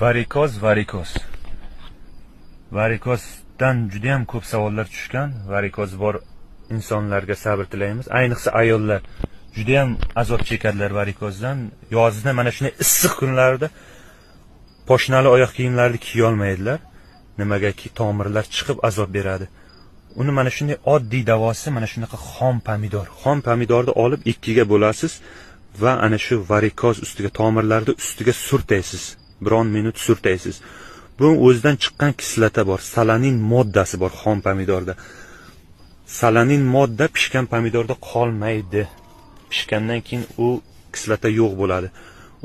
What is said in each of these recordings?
Varikoz, varikoz. Varikozdan juda ham ko'p savollar tushgan. Varikoz bor insonlarga sabr tilaymiz. Ayniqsa ayollar juda ham azob chekadilar varikozdan. Yozda mana shunday issiq kunlarda poshnali oyoq kiyimlarni kiya olmaydilar. Nimagaki tomirlar chiqib azob beradi. Uni mana shunday oddiy davosi mana shunaqa xom pomidor. Xom pomidorni olib ikkiga bo'lasiz va ana shu varikoz ustiga, tomirlarni ustiga surtaysiz. Biron minut surtaysiz. Bu o'zidan chiqqan kislota bor, salanin moddasi bor xom pomidorda. Salanin modda pishgan pomidorda qolmaydi. Pishgandan keyin u kislota yo'q bo'ladi.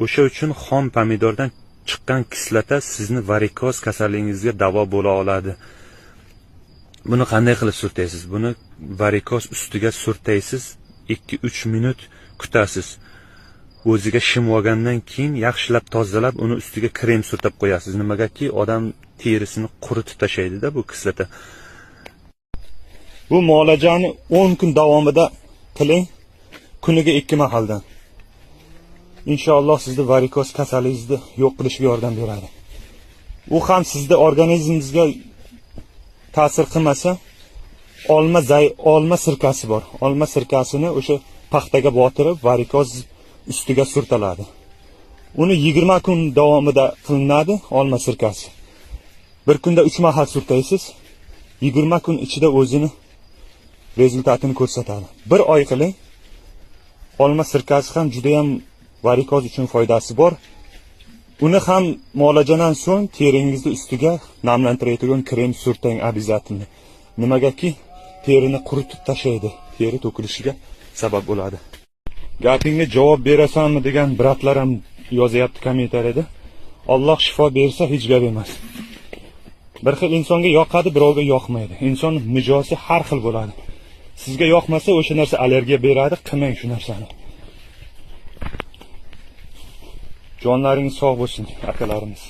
O'sha uchun xom pomidordan chiqqan kislota sizni varikoz kasalligingizga davo bo'la oladi. Buni qanday qilib surtaysiz? Buni varikoz ustiga surtaysiz, 2-3 minut kutasiz. O'ziga shim olgandan keyin yaxshilab tozalab uni ustiga krem surtab qo'yasiz. Nimagaki odam terisini quritib tashlaydi-da bu kislota. Bu muolajani 10 kun davomida qiling, kuniga 2 mahaldan. Inshaalloh sizni varikoz kasalligingizni yo'q qilishga yordam beradi. U ham sizni organizmingizga ta'sir qilmasa, olma sirkasi bor. Olma sirkasini o'sha paxtaga botirib varikoz ustiga surtaladi. Uni 20 kun davomida qilinadi olma sirkasi. Bir kunda 3 mahal surtaysiz. 20 kun ichida o'zini rezultatini ko'rsatadi. Bir oy qiling. Olma sirkasi ham juda ham varikoz uchun foydasi bor. Uni ham muolajadan so'ng teringizni ustiga namlantiradigan krem surtang обязательно. Nimagaki terini quritib tashlaydi, teri to'kilishiga sabab bo'ladi. Gapingga javob berasanmi degan bratlar ham yozyapti kommentariyada. Alloh shifo bersa hech gap emas. Bir xil insonga yoqadi, birovga yoqmaydi. Inson mijozi har xil bo'ladi. Sizga yoqmasa o'sha narsa allergiya beradi, qilmang shu narsani. Jonlaringiz sog' bo'lsin, akalarimiz.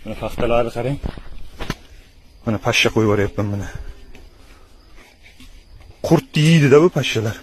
Mana paxtalarni qarang. Mana pashsha qo'yib yuboryapman mana. Qurt yeydi-da bu pashshalar.